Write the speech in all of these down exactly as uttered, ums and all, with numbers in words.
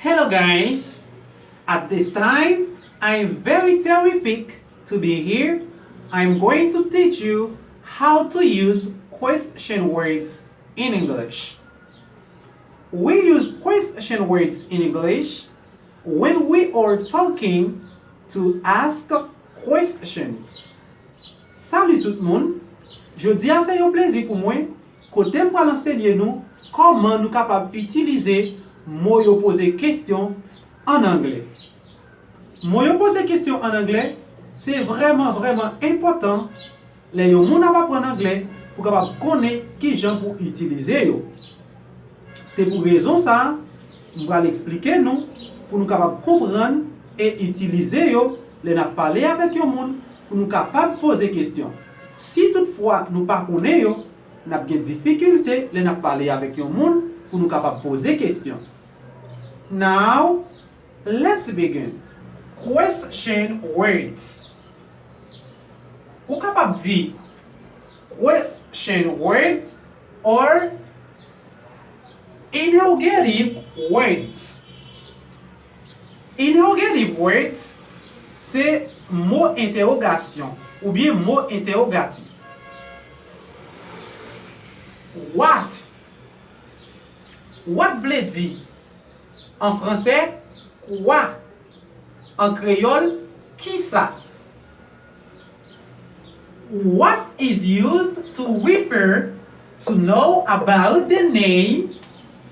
Hello guys, at this time I am very terrific to be here. I am going to teach you how to use question words in English. We use question words in English when we are talking to ask questions. Salut tout moun! Jodi a se yon plezi pou mwen kote m pral ansenye nou kòman nou kapab itilize mo yo poze kesyon an anglè. Mo yo poze kesyon an anglè se vrèman vrèman enpòtan lè yon moun ap aprann anglè pou kapab konnen kijan pou itilize yo. Se pou rezon sa a, m pral eksplike nou pou nou kapab konprann e itilize yo lè n ap pale avèk yon moun pou nou kapab poze kesyon. Si toutfwa nou pa konnen yo, n ap gen difikilte lè n ap pale avèk yon moun pou nou kapab poze kesyon. Now, let's begin. Question words. Ou kapab di question word or interrogative words. Interrogative words se mo entèwogasyon oubyen mo entèwogatif. What? What vle di an fransè, kwa? An kreyòl, kisa? What is used to refer to know about the name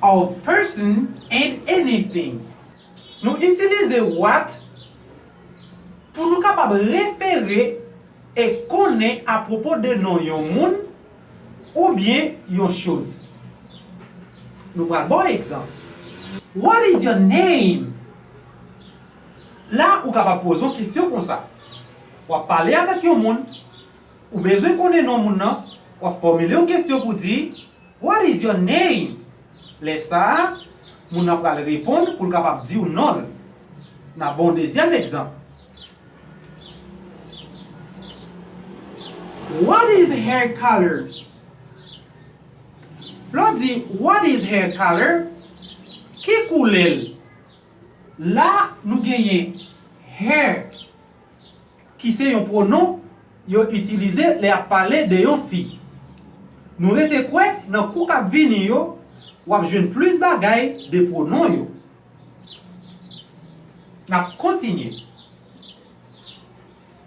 of person and anything. Nou itilize what pou nou kapab refere e konnen apwopo de non yon moun oubyen yon choz. Nou pral ba w egzanp. What is your name? La, ou kapab poze yon kesyon konsa. W ap pale avèk yon moun, ou bezwen konnen non moun nan, w ap fòmile yon kesyon pou di, What is your name? Lè sa a, moun nan pral reponn pou l kapab di w non l. N ap ba w yon dezyèm egzanp. What is hair color? Lè w di, What is hair color? Ki koulè l? La, nou genyen hair, ki se yon pwonon yo itilize lè y ap pale de yon fi. Nou rete kwè nan kou k ap vini yo, w ap jwenn plis bagay de pwonon yo. N ap kontinye.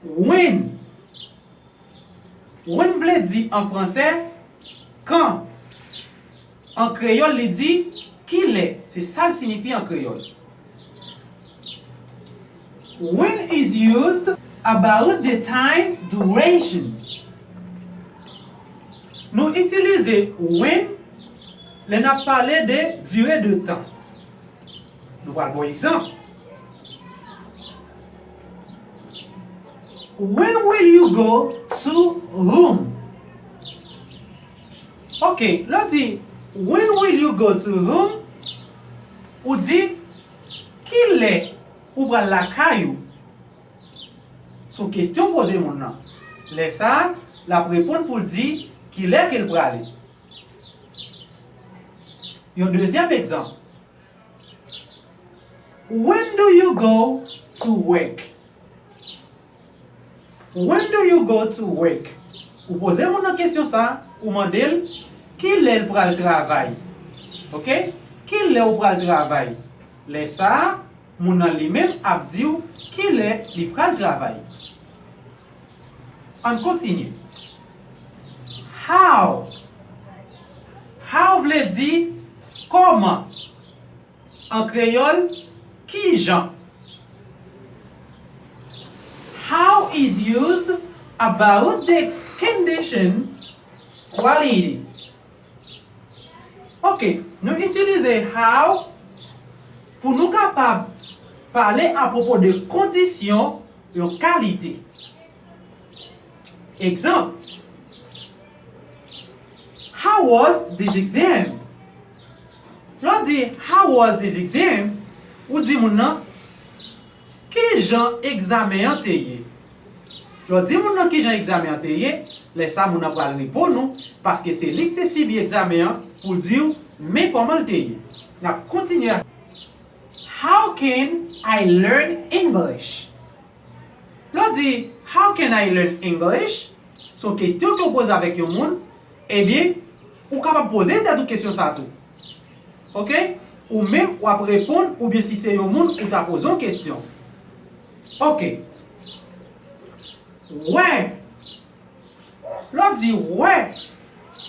When. When vle di an fransè, kan. An kreyòl, li di, kilè. Se sa l siyifi an kreyòl. When is used about the time duration. Nou itilize when lè n ap pale de dire de tan. Nou pral ba w egzanp. When will you go to Rome? Ok, lè w di, When will you go to Rome? Ou di, Kilè ou pral lakay ou? Se yon kesyon w poze moun nan. Lè sa a, l ap reponn pou l di kilè ke l prale. Yon dezyèm egzanp. When do you go to work? When do you go to work? Ou poze moun nan kesyon sa, ou mande l kilè l pral travay. Ok? Kilè ou pral travay? Lè sa a, moun nan li menm ap di w kilè li pral travay. Ann kontinye. How? How vle di kòman. An kreyòl, kijan? How is used about the condition, quality. Ok, nou itilize how pou nou kapab pale apwopo de kondisyon yon kalite. Egzanp, How was this exam? Lè w di, How was this exam? Ou di moun nan, Kijan egzamen an te ye? Lè w di moun nan kijan egzamen an te ye, lè sa a moun nan pral reponn ou, paske se li ki te sibi egzamen an, pou l di w men kòman l te ye. N ap kontinye ak How can I learn English? Lè w di, "How can I learn English?" Se yon kesyon ke w poze avèk yon moun, ebyen, ou kapab poze tèt ou kesyon sa a tou. Oke? Ou menm, w ap reponn, oubyen si se yon moun, ou ta poze yon kesyon. Oke. Where? Lè w di where,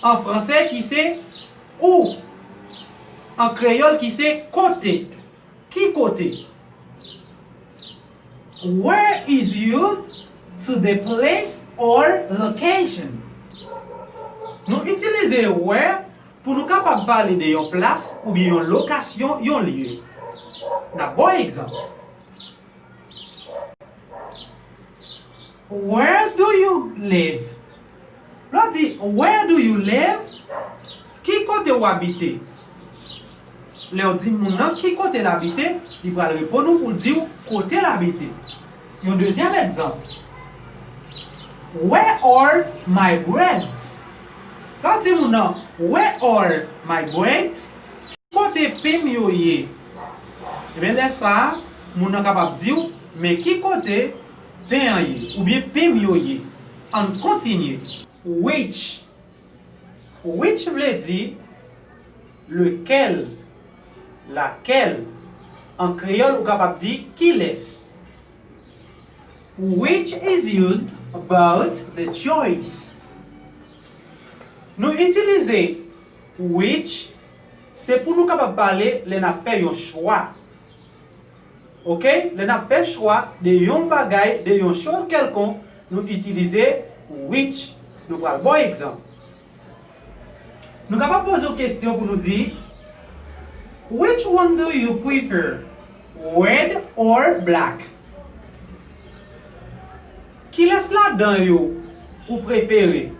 an franse ki se où, an kreyòl ki se kote. Ki kote? Where is used to the place or location. Nou itilize where pou nou kapab pale de yon plas oubyen yon lokasyon, yon lye. N ap ba w egzanp. Where do you live? Lè w di, "Where do you live?" Ki kote w abite? Lè w di moun nan ki kote l abite, li pral reponn ou pou l di w kote l abite. Yon dezyèm egzanp. Where are my braids? Lè w di moun nan, "Where are my braids?" Kote pen m yo ye? Ebyen, lè sa a, moun nan kapab di w, "Men ki kote pen an ye?" Oubyen "Pen m yo ye?" Ann kontinye. Which. Which vle di lequel, laquelle. An kreyòl, ou kapab di kilès. Which is used about the choice. Nou itilize which, se pou nou kapab pale lè n ap fè yon chwa. Oke? Lè n ap fè chwa de yon bagay, de yon choz kèlkonk, nou itilize which. Nou pral ba w egzanp. Nou kapab poze yon kesyon pou nou di, "Which one do you prefer, red or black?" Kilès ladan yo ou prefere?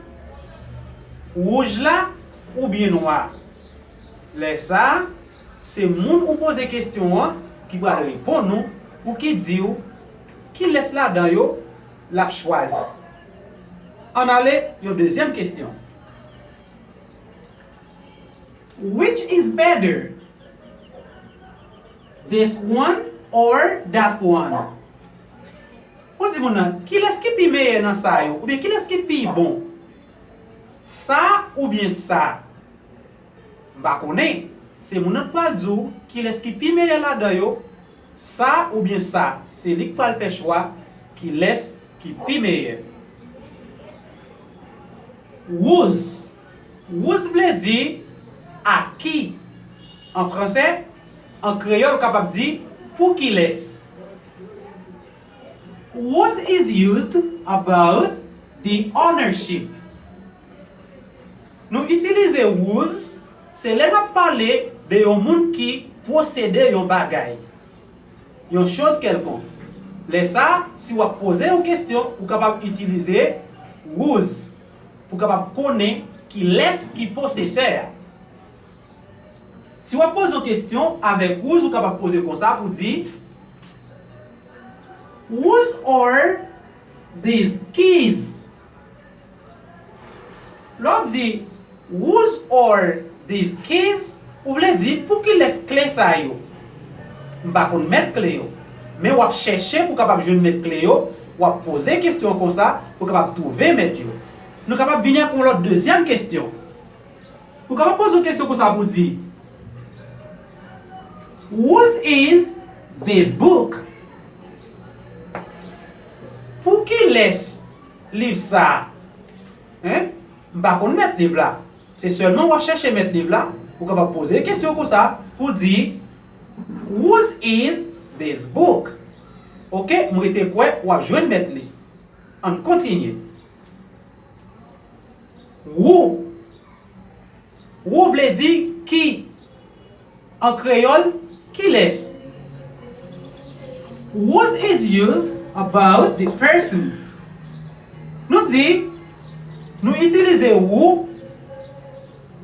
Wouj la oubyen nwa? Lè sa a, se moun ou poze kesyon an ki pral reponn ou, ou ki di w kilès ladan yo l ap chwazi. Ann ale yon dezyèm kesyon. Which is better? This one or that one? Ou di moun nan, "Kilès ki pi meyè nan sa yo?" Oubyen, "Kilès ki pi bon? Sa oubyen sa?" M pa konnen. Se moun nan k pral di w kilès ki pi meyè ladan yo, sa oubyen sa. Se li k pral fè chwa kilès ki pi meyè. Whose. Whose vle di a ki. An franse, an kreyòl, ou kapab di pou kilès. Whose is used about the ownership. Nou itilize whose, se lè n ap pale de yon moun ki posede yon bagay, yon choz kèlkonk. Lè sa a, si w ap poze yon kesyon, ou kapab itilize whose pou w kapab konnen kilès ki posesè a. Si w ap poze yon kesyon avèk whose, ou kapab poze konsa pou di, "Whose are these keys?" Lè w di, "Whose are these keys?" ou vle di, "Pou kilès kle sa yo?" M pa konn mèt kle yo. Men w ap chèche pou w kapab jwenn mèt kle yo, w ap poze kesyon konsa pou w kapab twouve mèt yo. Nou kapab vini ak yon lòt dezyèm kesyon. Ou kapab poze yon kesyon konsa pou di, "Whose is this book?" Pou kilès liv sa a? Hein? M pa konn mèt liv la. Se sèlman w ap chèche mèt liv la, ou kapab poze kesyon konsa pou di, "Whose is this book?" Oke, m rete kwè w ap jwenn mèt li. Ann kontinye. Who. Who vle di ki. An kreyòl, kilès. Whose is used about the person. Nou di, nou itilize who,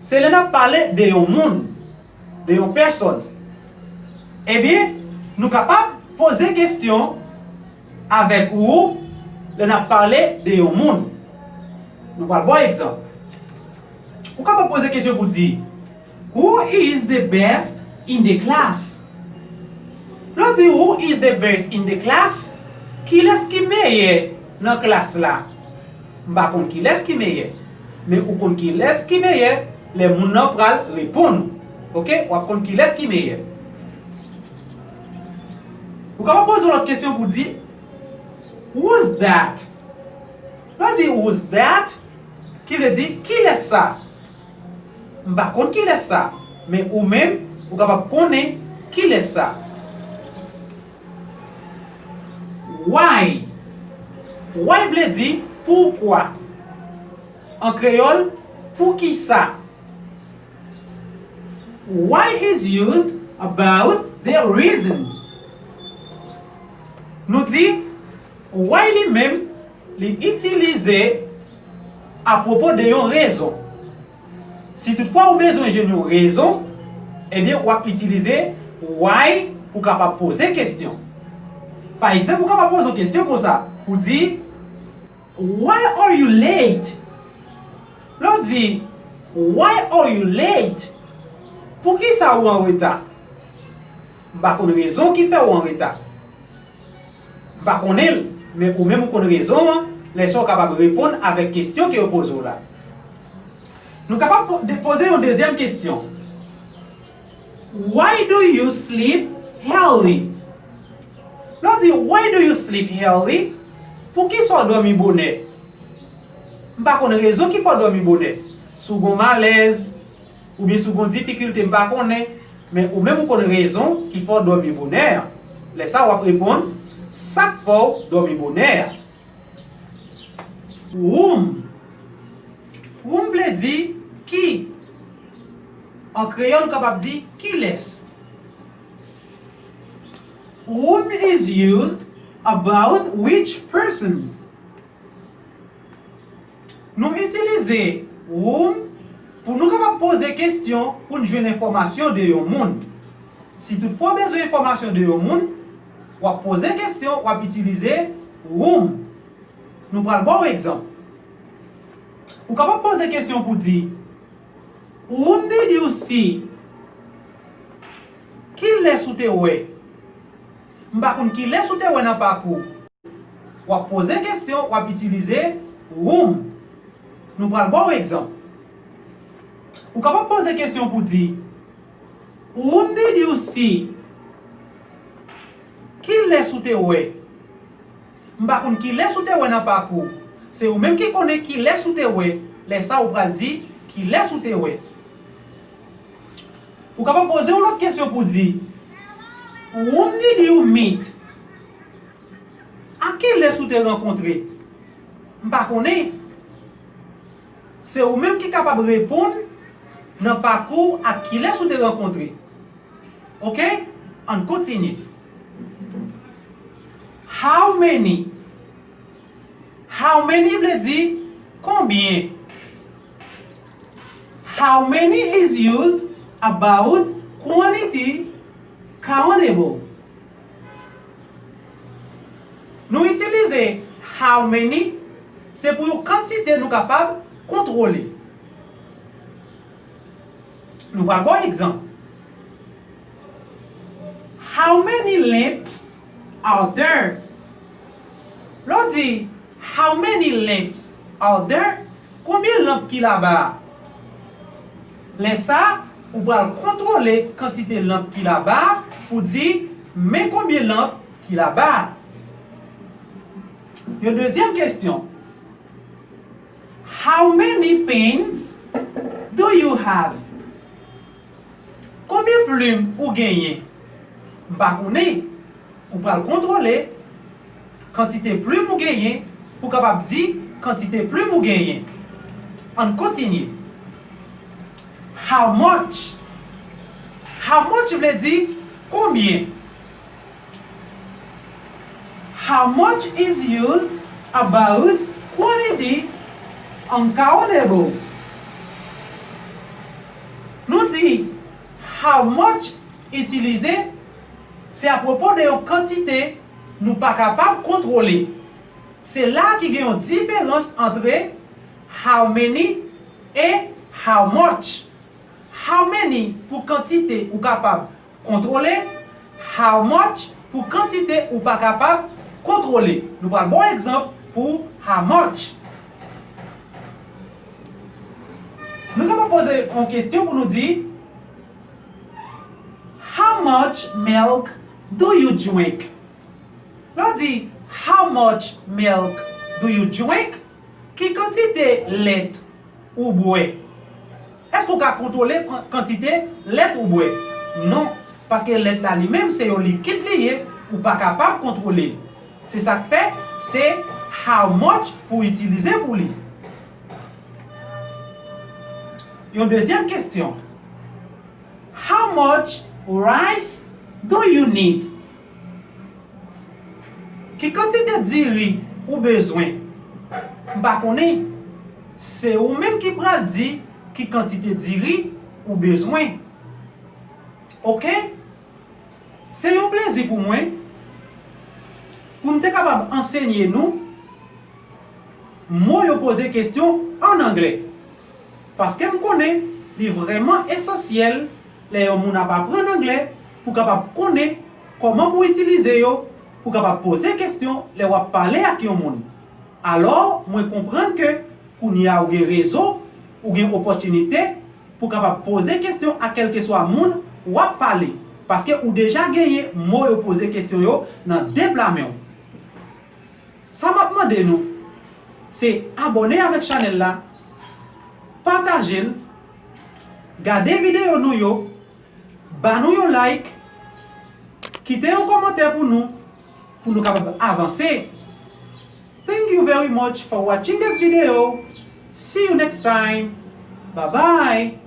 se lè n ap pale de yon moun, de yon pèsòn. Ebyen, nou kapab poze kesyon avèk who lè n ap pale de yon moun. Nou pral ba w egzanp. Ou kapab poze kesyon pou di, "Who is the best in the class?" Lè w di, "Who is the best in the class?" Kilès ki meyè nan klas la? M pa konn kilès ki meyè, men ou konn kilès ki meyè lè moun nan pral reponn ou. Oke? W ap konn kilès ki meyè. Ou kapab poze yon lòt kesyon pou di, "Who's that?" Lè w di, "Who's that?" ki vle di, "Kilès sa?" M pa konn kilès sa, men ou menm, ou kapab konnen kilès sa. Why? Why vle di poukwa. An kreyòl, poukisa. Why is used about the reason. Nou di, why li menm, li itilize apwopo de yon rezon. Si toutfwa ou bezwen jwenn yon rezon, ebyen, w ap itilize why pou w kapab poze kesyon. Pa egzanp, ou kapab poze yon kesyon konsa, ou di, "Why are you late?" Lè w di, "Why are you late?" Poukisa ou an reta? M pa konn rezon ki fè ou an reta. M pa konnen l, men ou menm ou konn rezon an, lè sa w kapab reponn avèk kesyon ke yo poze w la. Nou kapab po-, de-, poze yon dezyèm kesyon. "Why do you sleep early?" Lè w di, "Why do you sleep early?" Poukisa w dòmi bonè? M pa konn rezon ki fè w dòmi bonè. Si w gen malèz, oubyen si w gen difikilte, m pa konnen, men ou menm ou konn rezon ki fè w dòmi bonè an. Lè sa a, w ap reponn, "Sa k fè w dòmi bonè a?" Whom. Whom vle di ki. An kreyòl, ou kapab di kilès. Whom is used about which person. Nou itilize whom pou nou kapab poze kesyon pou n jwenn enfòmasyon de yon moun. Si toutfwa w bezwen enfòmasyon de yon moun, w ap poze kesyon, w ap itilize whom. Nou pral ba w egzanp. Ou kapab poze kesyon pou di, "Whom did you see?" Kilès ou te wè? M pa konn kilès ou te wè nan pakou. W ap poze kesyon, w ap itilize whom. Nou pral ba w egzanp. Ou kapab poze kesyon pou di, "Whom did you see?" Kilès ou te wè? M pa konn kilès ou te wè nan pakou. Se ou menm ki konnen kilès ou te wè. Lè sa a, ou pral di kilès ou te wè. Ou kapab poze yon lòt kesyon pou di, "Whom did you meet?" A kilès ou te rankontre? M pa konnen. Se ou menm ki kapab reponn nan pakou ak kilès ou te rankontre. Oke? Ann kontinye. How many? How many vle di konbyen. How many is used about quantity, countable. Nou itilize how many, se pou yon kantite nou kapab kontwole. Nou pral ba w egzanp. How many lamps are there? Lè w di, "How many lamps are there?" Konbyen lanp ki laba a? Lè sa a, ou pral kontwole kantite lanp ki laba a pou di, "Men konbyen lanp ki laba a." Yon dezyèm kesyon. How many pens do you have? Konbyen plim ou genyen? M pa konnen. Ou pral kontwole kantite plim ou genyen pou kapab di kantite plim ou genyen. Ann kontinye. How much? How much vle di konbyen? How much is used about quantity, uncountable. Nou di how much itilize, se apwopo de yon kantite nou pa kapab kontwole. Se la ki gen yon diferans antre how many e how much. How many pou kantite ou kapab kontwole, How much pou kantite ou pa kapab kontwole. Nou pral ba w egzanp pou how much. Nou kapab poze yon kesyon pou nou di, How much milk do you drink? Lè w di, How much milk do you drink? Ki kantite lèt ou bwè? Èske w ka kontwole kan- kantite lèt ou bwè? Non, paske lèt la li menm se yon likid li ye, ou pa kapab kontwole l. Se sa k fè, se how much pou w itilize pou li. Yon dezyèm kesyon. How much rice do you need? Ki kantite diri ou bezwen? M pa konnen. Se ou menm ki pral di ki kantite diri ou bezwen. Oke? Se yon plezi pou mwen pou m te kapab ansenye nou mo yo poze kesyon an anglè. Paske m konnen li vrèman esansyèl lè yon moun ap aprann anglè pou kapab konnen kòman pou itilize yo pou kapab poze kesyon lè w ap pale ak yon moun. Alò, mwen konprann ke kounye a ou gen rezo, ou gen opòtinite pou kapab poze kesyon a kèlkeswa moun w ap pale, paske ou deja genyen mo yo poze kesyon yo nan de pla men w. Sa m ap mande nou, se abòne avèk chanèl la, pataje l, gade videyo nou yo, ba nou yon like, kite yon kòmantè pou nou, pou nou kapab avanse. Thank you very much for watching this video. See you next time. Bye bye.